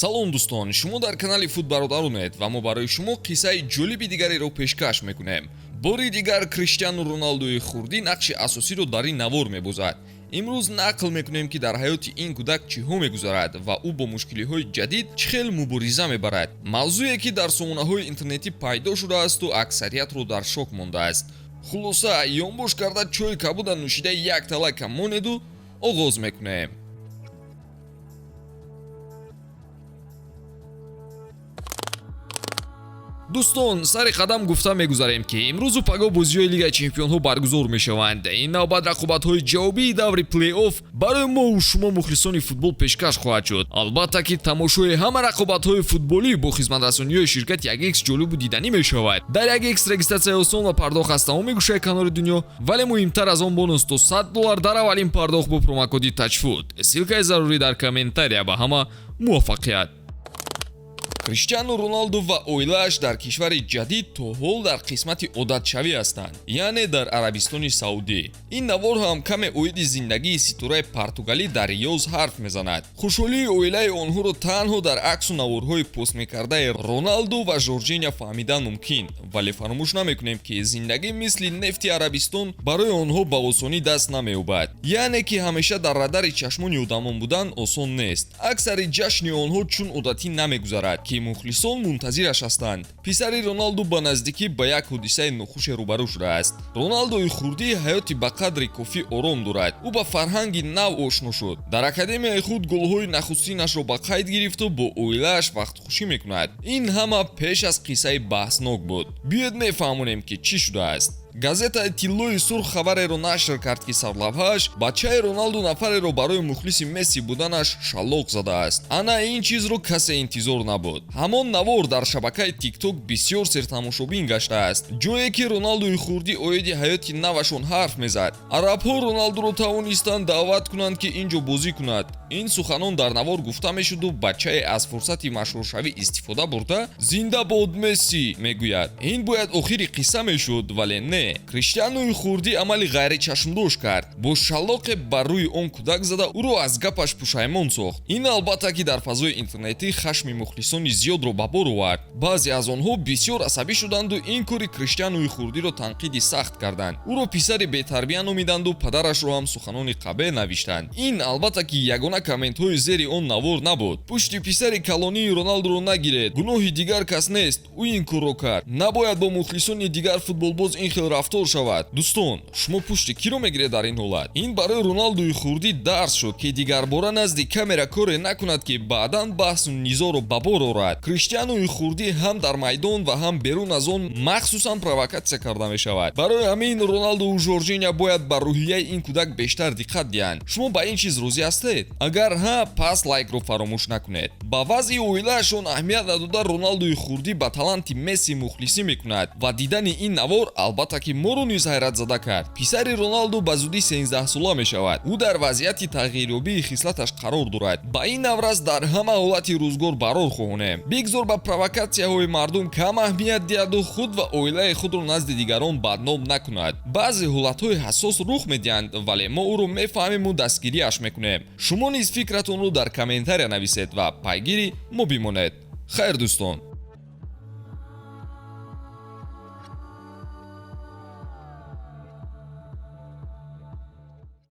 Салом, дӯстон! Шумо дар канали Футбародаронед ва мо барои шумо қиссаи ҷолиби дигареро пешкаш мекунем. Бори дигар Криштиану Роналдуи хурдӣ нақши асосиро дар ин навор мебозад. Имрӯз нақл мекунем, ки дар ҳаёти ин кӯдак чиҳо мегузарад ва ӯ бо мушкилиҳои ҷадид чӣ хел мубориза мебарад. Мавзӯе, ки дар сомонаҳои интернетӣ пайдо шудаасту аксариятро дар шок мондааст. Хулоса, ёнбош карда, чойи кабуда нӯшида, як талака монеду оғоз мекунем. Дӯстон, сари қадам гуфта мегузарем, ки имрӯзу пагоҳ бозиҳои Лигаи чемпионҳо баргузор мешаванд. Ин навбат рақобатҳои ҷавобии даври плей-офф барои мову шумо, мухлисони футбол, пешкаш хоҳад шуд. Албатта, ки тамошои ҳама рақобатҳои футболӣ бо хизматрасониҳои ширкати 1X ҷолибу диданӣ мешавад. Дар 1X регистратсияи осон ва пардохт аз тамоми гӯшаи канори дунё, вале муҳимтар аз он, бонус то 100 доллар дар аввалин пардохт бо промокоди Тачфуд. Ссылкаи зарурӣ дар комментария. Ба ҳама муваффақият! Криштиану Роналду ва оилааш дар кишвари ҷадид то ҳол дар қисмати одатшавӣ ҳастанд, яъне дар Арабистони Саудӣ. Ин навор ҳам каме оиди зиндагии ситораи португалӣ дар Риёз ҳарф мезанад. Хушҳолии оилаи онҳоро танҳо дар аксу наворҳои постмекардаи Роналду ва Жоржиня фаҳмидан мумкин, вале фаромӯш намекунем, ки зиндагӣ мисли нефти Арабистон барои онҳо ба осонӣ даст намеёбад, яъне ки ҳамеша дар радари чашмони одамон будан осон нест. Аксари ҷашни онҳо чун одатӣ намегузарад, ки мухлисон мунтазираш ҳастанд. Писари Роналду ба наздикӣ ба як ҳодисаи нохуше рӯбарӯ шудааст. Роналдои хурдӣ ҳаёти ба қадри кофӣ ором дорад. Ӯ ба фарҳанги нав ошно шуд, дар академияи худ голҳои нахустинашро ба қайд гирифту бо оилааш вақтхушӣ мекунад. Ин ҳама пеш аз қиссаи баҳснок буд. Биёед, мефаҳмонем, ки чӣ шудааст. Газетаи Тиллои сурх хабареро нашр кард, ки сарлавҳааш «Бачаи Роналду нафареро барои мухлиси Месси буданаш шаллоқ задааст». Ана ин чизро касе интизор набуд. Ҳамон навор дар шабакаи Тикток бисёр сертамошобин гаштааст, ҷое ки Роналдуи хурдӣ оиди ҳаёти навашон ҳарф мезад. «Арабҳо Роналдуро тавонистанд даъват кунанд, ки ин ҷо бозӣ кунад», ин суханон дар навор гуфта мешуду бачае аз фурсати машҳуршавӣ истифода бурда, «Зинда бод Месси» мегӯяд. Ин бояд охири қисса мешуд, вале не. Криштиануи хурдӣ амали ғайричашмдошт кард: бо шаллоқе бар рӯи он кӯдак зада, ӯро аз гапаш пушаймон сохт. Ин, албатта, ки дар фазои интернетӣ хашми мухлисони зиёдро ба бор овард. Баъзе аз онҳо бисёр асабӣ шуданду ин кори Криштиануи хурдиро танқиди сахт карданд, ӯро писари бетарбия номиданду падарашро ҳам суханони қабеҳ навиштанд. Ин, албатта, ки ягона комментҳои зери он навор набуд. «Пушти писари калонии Роналдуро нагиред. Гуноҳи дигар кас нест, ӯ ин корро кард. Набояд бо мухлисони дигар футболбоз ин хел рафтор шавад». Дӯстон, шумо пушти киро мегиред дар ин ҳолат? Ин барои Роналдуи хурдӣ дарс шуд, ки дигарбора назди камера коре накунад, ки баъдан баҳсу низоро ба бор орад. Криштиануи хурдӣ ҳам дар майдон ва ҳам берун аз он махсусан провокатсия карда мешавад. Барои ҳамин Роналдуу Жоржиня бояд ба рӯҳияи ин кӯдак бештар диққат диҳанд. Шумо ба ин чиз розӣ ҳастед? Агар ҳа, пас лайкро фаромӯш накунед. Ба вазъи оилаашон аҳамият надода, Роналдуи хурдӣ ба таланти Месси мухлисӣ мекунад ва дидани ин навор, албатта, ки моро низ ҳайратзада кард. Писари Роналду ба зудӣ 13сола мешавад. Ӯ дар вазъияти тағйирёбии хислаташ қарор дорад. Ба ин наврас дар ҳама ҳолати рӯзгор барор хоҳонем. Бигзор ба провокатсияҳои мардум кам аҳамият диҳаду худ ва оилаи худро назди дигарон бадном накунад. Баъзе ҳолатҳои ҳассос рух медиҳанд, вале мо ӯро мефаҳмему дастгириаш мекунем. Шумо низ фикратонро дар комментария нависед ва пайгири мо бимонед. Хайр, дӯстон.